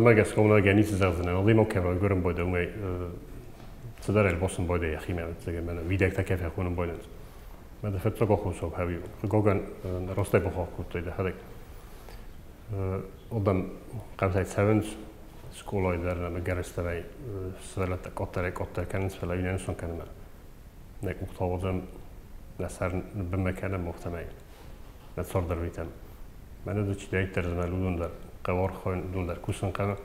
Мӕгӕсгӕ ницы зӕгъдзынӕн, адӕймаг кӕм райгуырын байдӕ, уымӕй цыдӕр ӕлвасын байдӕ йӕхимӕ, ӕвӕццӕгӕн, мӕнӕ уидӕгтӕ кӕй фӕхонын байдӕнц. Мӕ дӕ фыццаг аххосаг хӕви, хъыгагӕн, растӕй бахахх кодтай дӕхӕдӕг. Адӕм хъӕутӕй цӕуынц, скъолайы дӕр ӕмӕ гӕрӕстӕрӕй сывӕллӕттӕ къаддӕрӕй-къаддӕр кӕнынц, фӕлӕ уый нӕ нысан кӕны мӕ нӕ къухтӕ ауадзӕм, нӕ сӕр бынмӕ кӕнӕм, афтӕмӕй нӕ цард ӕрвитӕм. Мӕнӕ дзы чидӕриддӕр змӕлы, уыдон дӕр хъӕуы архайын, уыдон дӕр кусын хъӕуы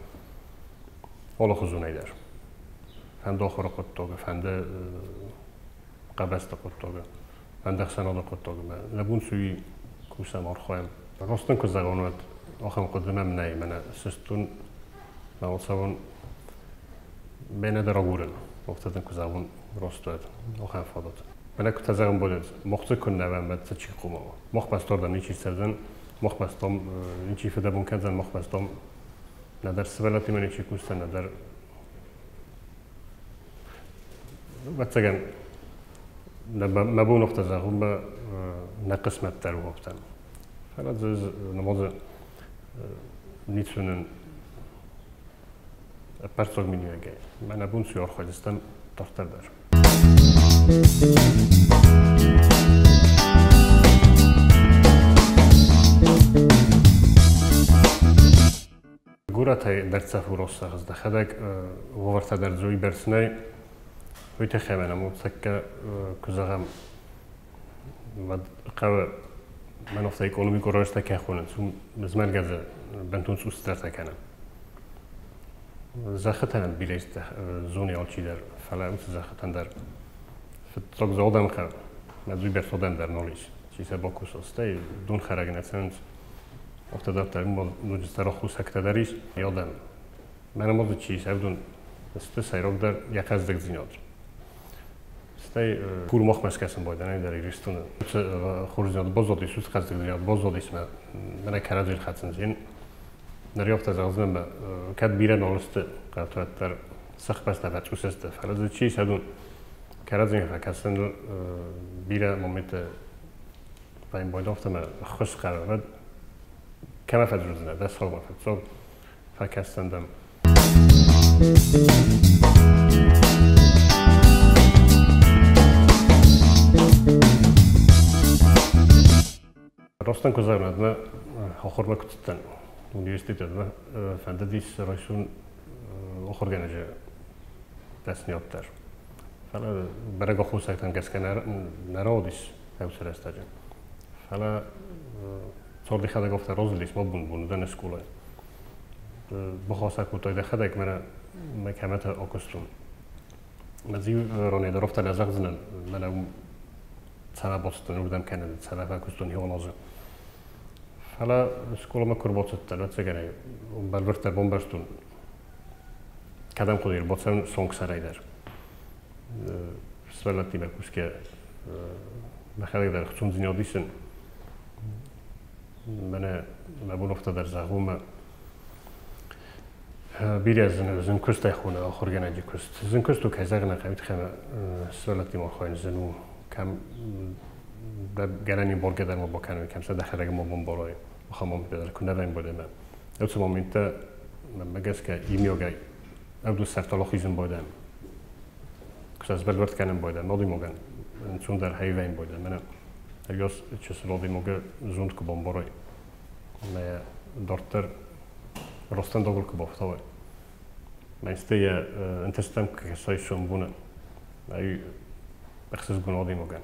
алыхуызонӕй дӕр. Фӕнды ахуыры хъуыддаджы, фӕнды къабӕзты хъуыддаджы, фӕнды ӕхсӕнады хъуыддаджы. Нӕ бон цы у, кусӕм, архайӕм. Раст дын куы зӕгъон, уӕд ахӕм хъуыды мӕм нӕй, мӕнӕ сыстон, мӕ цӕуын, мӕнӕ дӕр агурын. Афтӕ дын куы зӕгъон, раст уӕд, ахӕм фадат. Мӕнӕ куы зӕгъын бодӕт, мах дзы куы нӕ уӕм, уӕд дзы чи хъуамӕ уа? Мах бӕстӕрдӕм ничи цӕрдзӕн, мах бӕстӕм ничи фыдӕбон кӕндзӕн, мах бӕстӕм нӕдӕр сывӕллӕттимӕ ничи кусдзӕн, нӕдӕр ӕвӕццӕгӕн мӕ бон афтӕ зӕгъын, мӕ нӕ хъысмӕт дӕр у афтӕ. Фӕлӕ дзы нымадзы ницы нын ӕппӕрццаг миниуӕгӕй. Мӕнӕ бон цы архайдзыстӕм дарддӕр дӕр. Горӕтӕй дӕрддзӕф у Россагъз, дӕхӕдӕг уавӕртӕ дӕр дзы уыйбӕрц нӕй. Уый тыххӕй мӕнӕ ныртӕккӕ куы зӕгъӕм, уӕд хъӕуы мӕн афтӕ экономикон рӕзтӕ кӕй хонынц, уым змӕлгӕ дзы бынтон цъусдӕртӕ кӕны. Зӕххытӕн бирӕ зоны алчидӕр, фӕлӕ уыцы зӕххытӕн дӕр фыццаг дзы адӕм хъӕуы, мӕ дзы уыйбӕрц адӕм дӕр нал ис. Чи сӕ бакуса, стӕй донхӕрӕг нӕ цӕуынц. Афтӕ дарддӕр ноджы цӕрӕгхъусӕгтӕ дӕр ис. Адӕм мӕнӕ ма дзы чи ис, ӕвдон сты сӕйрагдӕр йӕ хъӕздыгдзинад. Стӕй хур махмӕ скӕсын байдӕнӕй дӕр Ирыстоны. Хорздзинад баззадис, уыцы хъӕздыгдзинад баззадис мӕ мӕнӕ кӕрӕдзийыл хӕцынц. Ныр афтӕ зӕгъдзынӕн, мӕ кӕд бирӕ нал сты хъӕуты, уӕддӕр сыхбӕстӕ фӕцъус сты, фӕлӕ дзы чи ис, адон кӕрӕдзийӕн фӕкӕсыныл бирӕ моменттӕ Баимбойдохтӕмӕ ӕххуыс хъӕуы, кӕмӕ фӕдзурдзынӕ, дӕ сӕумӕ фыццаг фӕкӕсдзӕн дӕм. Ростан куы зӕгъын, мӕ ахуырмӕ куы цыдтӕн университетмӕ, фӕндыдис райсон ахуыргӕнӕджы дӕсныйад дӕр. Фӕлӕ бӕрӕг аххосӕгтӕм гӕсгӕ нӕ рауадис уыцы рӕстӕджы. Фӕлӕ цардихӕдӕг афтӕ разылдис мӕ бон уыдӕн скъолайы. Бахасӕг кодтай дӕхӕдӕг мӕнӕ мӕ кӕмӕты акуыстон. Мӕ дзиу ронӕй дӕр афтӕ нӕ зӕгъдзынӕн, мӕнӕ уым цӕмӕ бацыдтӕн, уырдӕм кӕнӕ цӕмӕ фӕкуыстон хионазы. Фӕлӕ скъоламӕ куы ӕрбацыдтӕн, ӕвӕццӕгӕн ӕй бӕлвырддӕр бамбӕрстон, кӕдӕм хъуыди ӕрбацӕуын цонгсӕрӕй дӕр. Сывӕллӕттимӕ кусгӕ мӕхӕдӕг дӕр ӕхцондзинад исын. Мӕнӕ мӕ бон афтӕ дӕр зӕгъон, мӕ бирӕ зын куыстӕй хоны ахуыргӕнӕджы куыст. Зын куыст у, кӕй зӕгъын ӕй хъӕуы, тыххӕй сывӕллӕттимӕ архайын зын у. Кӕм гӕнӕн и боргӕ дӕр ма бакӕной, кӕм сӕ дӕхӕдӕг ма бамбарай, ахӕм моменттӕ дӕр куы нӕ вӕййы мӕ. Уыцы моменттӕ, мӕнмӕ гӕсгӕ, имиогӕй ӕвдуссӕртыл ахизын байдӕм. Куы сӕ сбӕлвырд кӕнын байдӕм, адӕймагӕн ӕнцондӕр хӕйвӕйын байдӕм. Мӕнӕ ӕгас чысыл адӕймагы зонд куы бамбарай, ӕмӕ дарддӕр рӕстӕндагыл куы бафтауай. Мӕ стӕй йӕ ӕнтыстӕм куы кӕсай сомбоны, ай ӕхсызгон адӕймагӕн.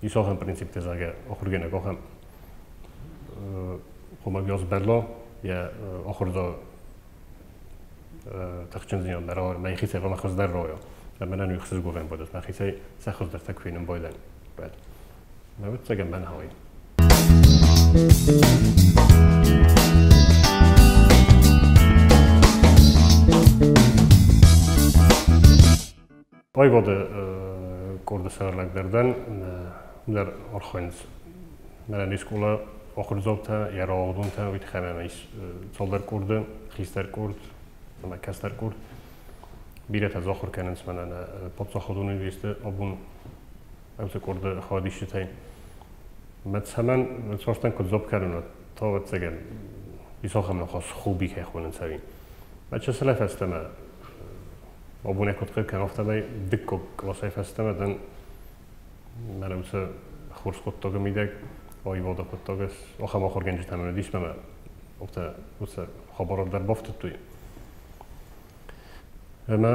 Ис ахӕм принциптӕ, зӕгъгӕ, ахуыргӕнӕг ахӕм хъуамӕ бӕлла йӕ ахуырдзау тыхджындзинад нӕ мӕхицӕй хъуамӕ хуыздӕр райа. Мӕнӕн уый ӕхсызгон бадат, мӕхицӕй сӕ хуыздӕртӕ куы фенын байдӕн. Ӕвӕццӕгӕн мӕн хауй. Аивады къорды сӕргълӕуӕг дӕн, дӕр архайынц мӕнӕн скъола ахуырдзаутӕ, йӕ рауагъдонтӕ, уый тыххӕй мӕм ис цалдӕр къорды, хистӕр къорд ӕмӕ кӕстӕр къорд. Бирӕтӕ дзы ахуыр кӕнынц мӕнӕн паддзахадон университеты абон уыцы къорды хайадисджытӕй. Мӕ цӕмӕн цастӕн куыд дзуапп кӕнын, та ӕвӕццӕгӕн ис ахӕм ныхас, хобби кӕй хонынц ӕви. Мӕ чысылӕй фӕстӕмӕ абонӕй куыд хъыг кӕн, афтӕмӕй дыккаг къласӕй фӕстӕмӕ дӕн мӕнӕ уыцы хорз хъуыддагы мидӕг, аивады хъуыддаг ахӕм ахуыргӕнджытӕ мын уыдис мӕ афтӕ уыцы хабар дӕр бафтыдтой. Ӕмӕ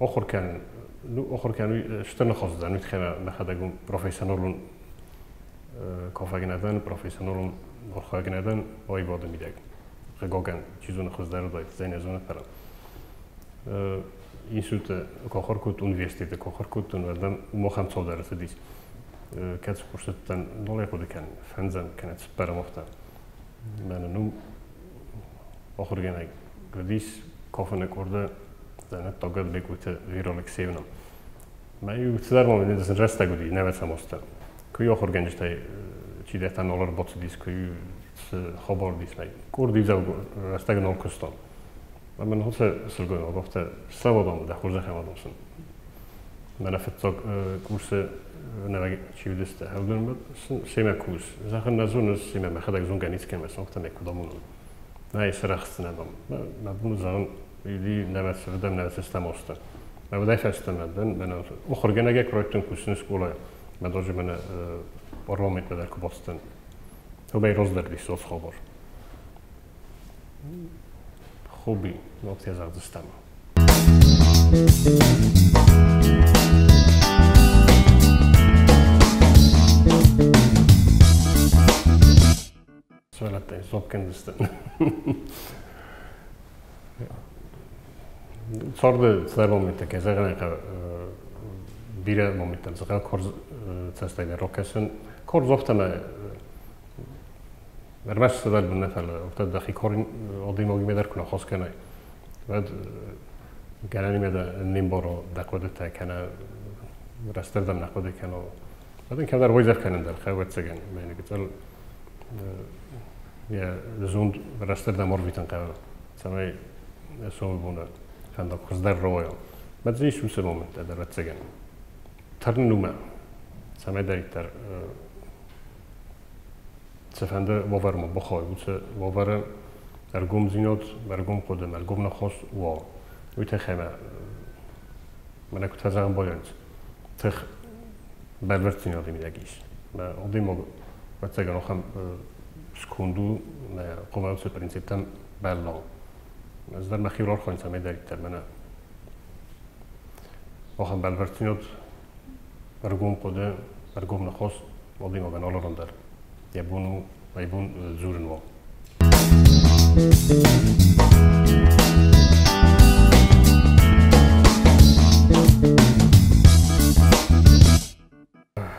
ахуыр кӕнын, ну, ахуыр кӕнын стыр ныхас уыдзӕн, уый тыххӕй мӕхӕдӕг профессионалон кафӕг нӕ дӕн, профессионалон архайӕг нӕ дӕн аивады мидӕг. Хъыгагӕн, чи зоны, хуыздӕр уыдаид, цӕй нӕ зоны, фӕлӕ институты куы ахуыр кодтон, университеты куы ахуыр кодтон, уӕд мӕм уым ахӕм цалдӕр ӕрцыдис. Кӕцы курсы уыдтӕн, нал ӕй хъуыды кӕнын, фӕндзӕм кӕнӕ цыппӕрӕм афтӕ. Мӕнӕн уым ахуыргӕнӕг уыдис кафыны къорды дзӕнӕттаг Бекъуты Вера Алексеевна. Мӕ иу цыдӕр ма мын рӕстӕг уыди, нӕвӕцӕм азтӕ. Куы ахуыргӕнджытӕй чидӕртӕ нал ӕрбацыдис, куы цы хабар уыдис, мӕ къорд иу рӕстӕг нал куыстам. Мӕ уыцы сылгоймаг афтӕ слӕууыдам, дӕ хорзӕхӕн адӕм сын. Мӕнӕ фыццаг курсы нӕвӕг чи уыдысты, уыдон семӕ кус. Зӕгъын, нӕ зоныс, семӕ мӕхӕдӕг зонгӕ ницы кӕнын, афтӕмӕй куыд амонын. Нӕ сарӕхсдзынӕ дам. Мӕ бон зӕгъын, уыди нӕвӕц рдӕм, нӕвӕц стӕм азты. Мӕ уӕдӕй фӕстӕмӕ дӕн, мӕнӕ ахуыргӕнӕгӕй куы райдыдтон кусын скъолайы, мӕ даже мӕнӕ парламентмӕ дӕр куы бацыдтӕн, уымӕй раздӕр уыдис ацы хабар. Хобби, афтӕ зӕгъдзыстӕм. Сывӕллӕттӕй дзуапп кӕндзысты. Царды цыдӕр моменттӕ, кӕй зӕгъын ӕй хъӕуы, бирӕ моменттӕм дзы хъӕуы хорз цӕстӕй дӕр ракӕсын. Хорз афтӕмӕ ӕрмӕст сывӕллон нӕ, фӕлӕ афтӕ дӕхи адӕймагимӕ дӕр куы ныхас кӕнай, уӕд гӕнӕнимӕ дӕ не мбара дӕ хъуыдытӕ кӕнӕ рӕстырдӕм нӕ хъуыды кӕна. Уӕд ын кӕмдӕр уайдзӕф кӕнын дӕр хъӕуы, ӕвӕццӕгӕн, мӕнӕ гыццыл йӕ зонд рӕстырдӕм ӕрвитын хъӕуы, цӕмӕй сомбоны фӕндаг хуыздӕр рауайа. Мӕ дзы ис уыцы моменттӕ дӕр, ӕвӕццӕгӕн. Тырнын уымӕ, цӕмӕйдӕриддӕр цыфӕнды уавӕрмӕ бахауай, уыцы уавӕры ӕргомдзинад, ӕргом хъуыды, ӕргом ныхас уа. Уый тыххӕй мӕ мӕнӕ куыд фӕзӕгъын баййафынц, тых бӕлвырддзинады мидӕг ис. Мӕ адӕймаг, ӕвӕццӕгӕн, ахӕм сконд у, мӕ хъуамӕ уыцы принциптӕм бӕлла. Ӕз дӕр мӕхиуыл архайын, цӕмӕйдӕриддӕр мӕнӕ ахӕм бӕлвырддзинад, ӕргом хъуыды, ӕргом ныхас адӕймагӕн алыран дӕр йӕ бон у, йӕ бон дзурын уа.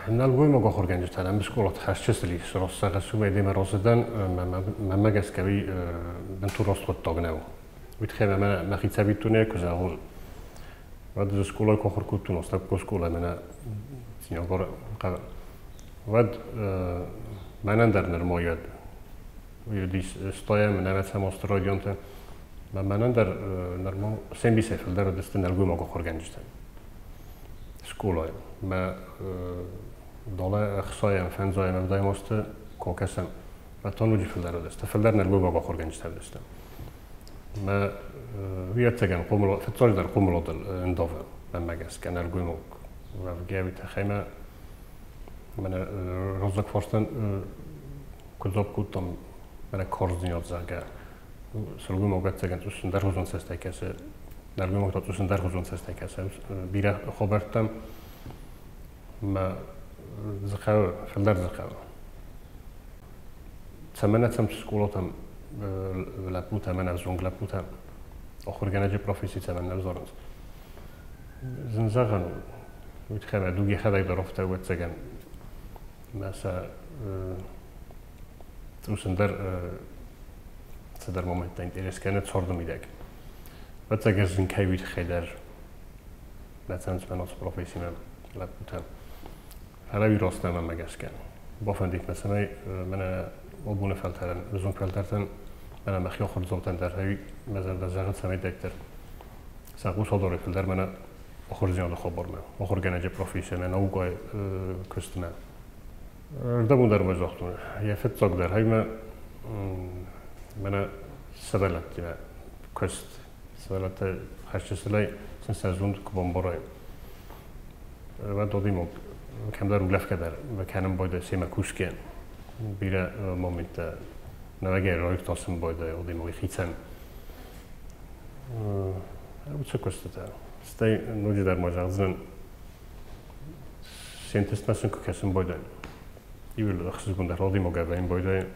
Нӕлгоймаг ахуыргӕнджытӕн ӕм скъолаты хӕсджысыл ис росагъӕсумӕй демӕ рацыдӕн мӕнмӕ гӕсгӕ уый бынтон раст хъуыддаг нӕу. Уый тыххӕй мӕ мӕхи цӕвиттонӕй куы зӕгъон, уӕд ӕз скъолайы куы ахуыр кодтон, астӕуккаг скъолайы мӕнӕ Цинагуры хъӕуы, уӕд мӕнӕн дӕр нырма уӕд уый уыдис стайӕм нӕвӕцӕм азты райдианты. Мӕнӕн дӕр нырма се мбисӕй фылдӕр уыдысты нӕлгоймаг ахуыргӕнджытӕ скъолайы. Мӕ далӕ ӕхсайӕм, фӕндзайӕм, ӕвдайӕм азты куы акӕсӕм, уӕд та ноджы фылдӕр уыдысты. Фылдӕр нӕлгоймаг ахуыргӕнджытӕ уыдысты. Мӕ уый ӕцӕгӕн хъомыл, фыццаджыдӕр хъомыладыл ӕндавы мӕнмӕ гӕсгӕ нӕлгоймаг уӕвгӕ, уый тыххӕй мӕ мӕнӕ раззаг фарстӕн куыд дзуапп кодтам, мӕнӕ карздзинад, зӕгъгӕ, сылгоймаг ӕцӕгӕн цъус ӕндӕрхуызон цӕстӕй кӕсы, нӕлгоймаг та цъус ӕндӕрхуызон цӕстӕй кӕсы бирӕ хабӕрттӕм. Мӕ дзы хъӕуы, фылдӕр дзы хъӕуы. Цӕмӕн ӕцӕм скъолатӕм лӕппутӕ, мӕнӕ ӕвзонг лӕппутӕ ахуыргӕнӕджы професси цӕмӕн нӕ взарынц? Зын зӕгъӕн у. Уый тыххӕй мӕ дуг йӕхӕдӕг дӕр афтӕ, ӕвӕццӕгӕн, мӕ сӕ цъус ӕндӕр цыдӕр моменттӕ интерес кӕны царды мидӕг. Ӕвӕццӕгӕн зын кӕй уый тыххӕй дӕр нӕ цӕуынц мӕ ацы профессимӕ лӕппутӕ. Фӕлӕ уый раст нӕ мӕнмӕ гӕсгӕ. Бафӕндид мӕ, цӕмӕй мӕнӕ абоны фӕлтӕрӕн, ӕвзонг фӕлтӕртӕн, мӕнӕ мӕхи ахуырдзаутӕн дӕр ӕви мӕ зӕрдӕ зӕгъы, цӕмӕйдӕриддӕр сӕ хъус адарой фылдӕр мӕнӕ ахуырдзинады хабармӕ, ахуыргӕнӕджы профессимӕ, наукӕйы куыстмӕ. Ӕрдӕбон дӕр ма загътон, йӕ фыццаг дӕр ӕмӕ мӕнӕ Сывӕллӕттимӕ куыст, сывӕллӕттӕ хӕсджысылӕй сын сӕ зонд куы бамбарой. Уӕд одимог кӕмдӕр улӕфгӕ дӕр кӕнын байдайы семӕ кусгӕ. Бирӕ моменттӕ нӕуӕгӕй раиртасын байдайы одимоги хицӕн уыцы куыстытӕ. Стӕй ноджыдӕр ма зӕгъдзынӕн, се нтыстмӕ сын куы кӕсын байдайын, иуыл ӕхсызгондӕр одимог ӕвӕйын байдайы,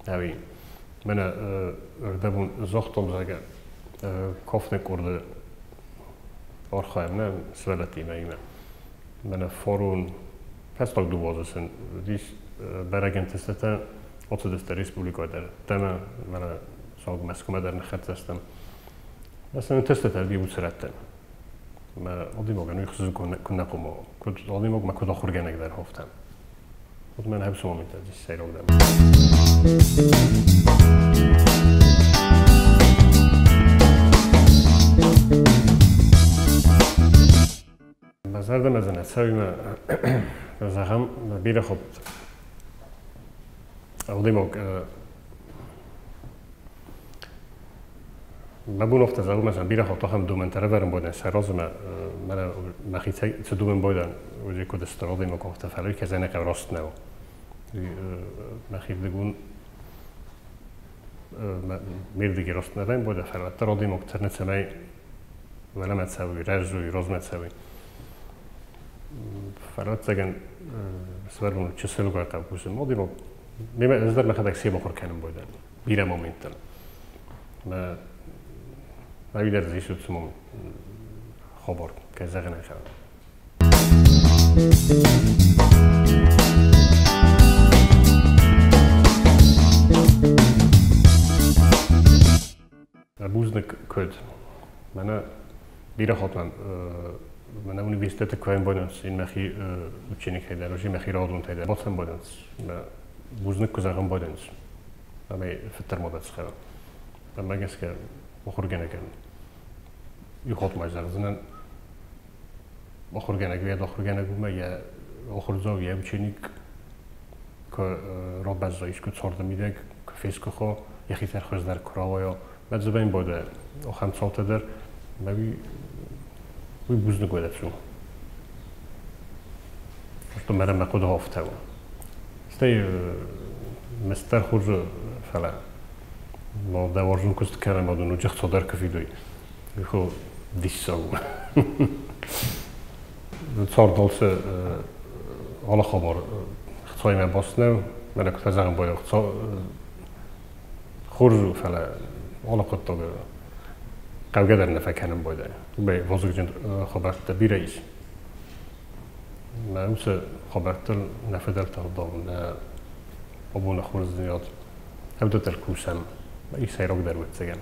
ӕви мӕнӕ ӕрдӕбон загътон, зӕгъгӕ, кафты къорды архайӕм нӕ сывӕллӕттимӕ имӕ. Мӕнӕ фарон фӕстаг 2 азы сын уыдис бӕрӕг ӕнтыстытӕ, ацыдысты республикӕйы дӕр ӕддӕмӕ, мӕнӕ суанг Мӕскуымӕ дӕр ныххӕццӕ стӕм. Сын ӕнтыстытӕ уыди уыцы рӕтты. Мӕ адӕймагӕн уый хсызгон куы нӕ хъуамӕ уа. Куыд адӕймаг мӕ куыд ахуыргӕнӕг дӕр афтӕ. Вот мӕн хӕбсы момент сӕйрагдӕр. Мӕ зӕрдӕмӕ дзы нӕ цӕуй мӕ, зӕгъӕм, бирӕ хатт адӕймаг мӕ бон афтӕ зӕгъун, мӕ бирӕ хатт ахӕм домӕнтӕ ӕрӕвӕрын байдайын сӕ размӕ, мӕнӕ мӕхицӕй цы домӕн байдайын, уый куыд стыр адӕймаг афтӕ, фӕлӕ кӕй зӕнӕ раст нӕу. Мӕхирдыгон ме рдыги раст нӕ вӕййын байдайы, фӕлӕ уӕддӕр адӕймаг тырны, цӕмӕй уӕлӕмӕ цӕуй, рӕзуй, размӕ цӕуй. Фӕлӕ ӕвӕццӕгӕн сывӕллон чысылгай хъӕуы кусын. Адӕймаг мемӕ ӕз дӕр мӕхӕдӕг семахуыр кӕнын байдайын бирӕ моменттӕн. Мӕ ӕви дӕр дзы ис уыцы момент хабар, кӕй зӕгъын ӕй хъӕуы. Бузныг куыд. Мӕнӕ бирӕ хатт мӕм мӕнӕ университеты куы ӕмбойнынц, ин мӕхи ученикӕй дӕр, уже мӕхи радонтӕй дӕр бацӕмбойнынц. Мӕ бузныг куы зӕгъын байдайынц, ӕмӕ фыддӕр ма бацхӕрын. Ӕмӕ гӕсгӕ ахуыргӕнӕгӕн иу хатт ма зӕгъдзынӕн, ахуыргӕнӕг йӕ ахуыргӕнӕг уымӕ йӕ ахуырдзау, йӕ ученик куы рабӕзза искуы царды мидӕг, куы фесгуыха, йӕхицӕн хуыздӕр куы рауайа, мӕ дзыбӕн байдайы ахӕм цаутӕ дӕр, мӕ уый бузныг уӕдӕ цу. Что мӕ мӕ хъуыды афтӕ у. Стӕй мыстӕр хорз, фӕлӕ ма дӕ уарзон куыст кӕнӕ ма дын уыджы хца дӕр куы фидой. Уый диссаг у. Цард алцы алы хабар хцаимӕ баст нӕу. Мӕнӕ куыд фӕзӕгъын байдайы, хца хорз у, фӕлӕ алы хъуыддаг хъӕугӕ дӕр нӕ фӕкӕнын байдайы. Уымӕй вазыгджын хабӕрттӕ бирӕ ис. Мӕ уыцы хабӕрттыл нӕ фыдӕлты ӕгъдау, нӕ абоны хорздзинад ӕвдӕддӕр кусӕм. Ис сӕйрагдӕр ӕвӕццӕгӕн.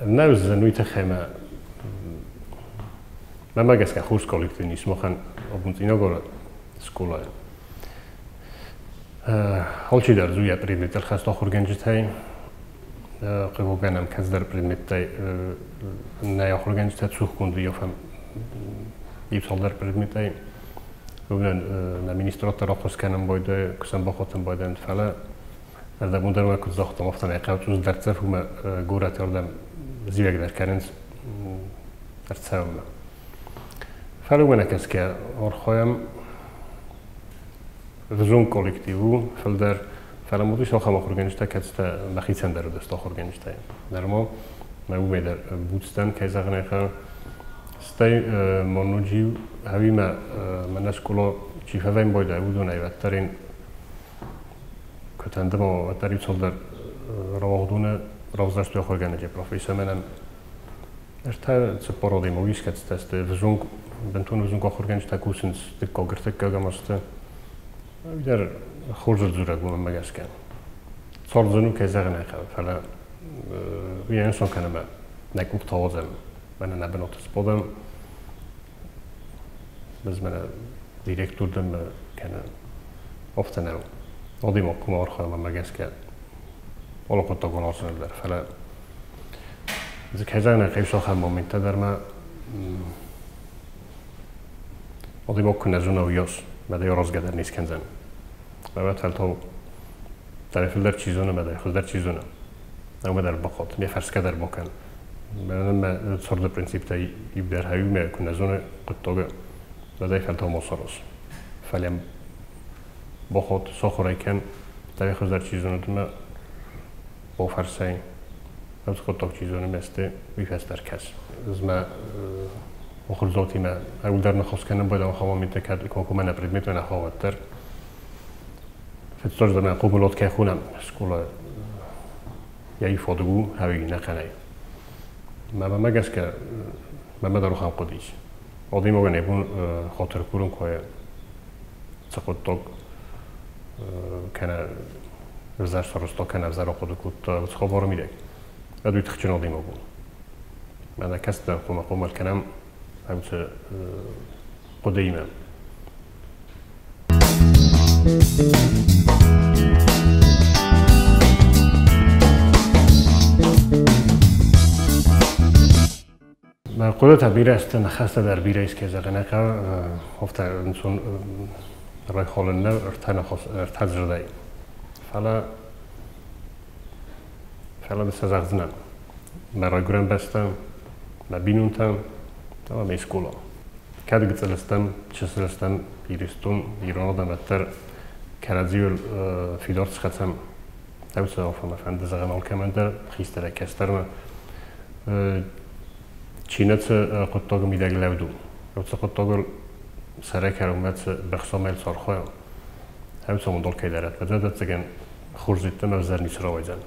Нӕ уыдзӕн уый тыххӕй мӕ мӕмӕ гӕсгӕ хорз коллектив ис махӕн абон Цъинагары скъолайы. Алчидӕр дзы йӕ предмет ӕрхаста ахуыргӕнджытӕй. Хъыгагӕн кӕцыдӕр предметтӕй нӕ ахуыргӕнджытӕ цухгонд уыййафӕм иу цалдӕр предметӕй. Уымӕн нӕ министрад дӕр ӕххуыс кӕнын байдайы, куы сӕм бахатын байдайынц, фӕлӕ ӕрдӕбон дӕр мӕ куыд загътам, афтӕмӕй хъӕуы цъус дӕрддзӕф уымӕ горӕты ӕрдӕм зивӕгдӕр кӕнынц ӕрцӕуынмӕ. Фӕлӕ уымӕ нӕкӕсгӕ архайӕм взонг коллектив у фылдӕр, фӕлӕ уыдис ахӕм ахуыргӕнджытӕ, кӕцытӕ мӕхицӕн дӕр уыдысты ахуыргӕнджытӕ. Нырма мӕ уымӕй дӕр буц дӕн, кӕй зӕгъын ӕй хъӕуы. Стӕй ма ноджы иу хӕуимӕ мӕнӕ скъола чи фӕвӕйын байдайы, уыдонӕй уӕддӕр ин куы тӕндыма, уӕддӕр иу цалдӕр рауагъдоны равзӕрстой ахуыргӕнӕджы професси мӕнӕн 3-4 адӕймаг ис, кӕцытӕ сты взонг, бынтон взонг ахуыргӕнджытӕ кусынц дыккаг, ӕртыккаг азты. Уый дӕр хорз дзурӕг у мӕнмӕ гӕсгӕ. Цард зын у, кӕй зӕгъын ӕй хъӕуы, фӕлӕ уый ӕнцон кӕны мӕ нӕ къухтӕ ауадзӕм, мӕнӕ нӕ бынаты сбадӕм, ӕз мӕнӕ директор дӕн кӕнӕ афтӕ нӕу. Адӕймаг хъуамӕ архайа мӕнмӕ гӕсгӕ алы хъуыддагон арзӕн дӕр, фӕлӕ дзы кӕй зӕгъын ӕй хъӕуы, ахӕм моменттӕ дӕр ма Одимог куы нӕ зона, уыйас, мӕ дӕ аразгӕ дӕр не скӕндзӕн. Мӕ фӕлтау дӕр фылдӕр чи зоны, мӕ дӕр хуыздӕр чи зоны. Уымӕ дӕр бахъуыд, ме фӕрсгӕ дӕр бакӕн. Мӕнӕн мӕ царды принциптӕ иу дӕр хӕйу мӕ куы нӕ зоны хъуыддаг, мӕ дӕ фӕлтау ма сараз. Фӕлӕ бахъуыд, сахуыр ӕй кӕн, дӕр хуыздӕр чи зоны, мӕ бафӕрсай. Ӕз хъуыддаг чи зоны, мӕ сты, уый фӕстӕ ркӕс. Ӕз мӕ ахуырдзаутимӕ ӕуылдӕр ныхас кӕнын байдам хавамитӕ, кӕд комкоммӕ нӕ предметмӕ нӕ хауӕд дӕр. Фыццаджыдӕр мӕ хъомылад кӕй хонӕм, скъола йӕ фадыг у ӕви нӕхъӕнӕй. Мӕнмӕ гӕсгӕ, мӕнмӕ дӕр ахӕм хъуыды ис. Адӕймагӕн йӕ бон хатыр курын куы цы хъуыддаг кӕнӕ ӕвзӕр сарӕзта, кӕнӕ ӕвзӕр ахъуыды кодта, уыцы хабары мидӕг. Ӕд уый тыхджын адӕймаг у. Мӕнӕ кӕцыдӕр хъуамӕ хъомыл кӕнӕм уыцы хъуыдыимӕ. Мӕ хъуыдытӕ бирӕ сты, ныхӕстӕ дӕр бирӕ ис, кӕй зӕгъын ӕй хъӕуы, афтӕ ӕнцон райхалын нӕу ӕртӕ дзырдӕй. Фӕлӕ сӕ зӕгъдзынӕн. Мӕ райгуырӕн бӕстӕ, мӕ бинонтӕ ӕмӕ ме скъола. Кӕд гыццыл стӕм, чысыл стӕм, Ирыстон, ирон адӕм уӕддӕр кӕрӕдзийыл фидар схӕцӕм. Уыцы афонмӕ фӕнды зӕгъӕм алкӕмӕн дӕр, хистӕрӕй кӕстӕрмӕ. Чи нӕ цы хъуыддагы мидӕг лӕуд у, уыцы хъуыддагыл сӕрӕй кӕронмӕ цы быхсомӕл цархайа, уыцы амонд алкӕй дӕр ӕппӕт ӕвӕццӕгӕн хорз йеддӕмӕ ӕвзӕр ницы рауайдзӕн.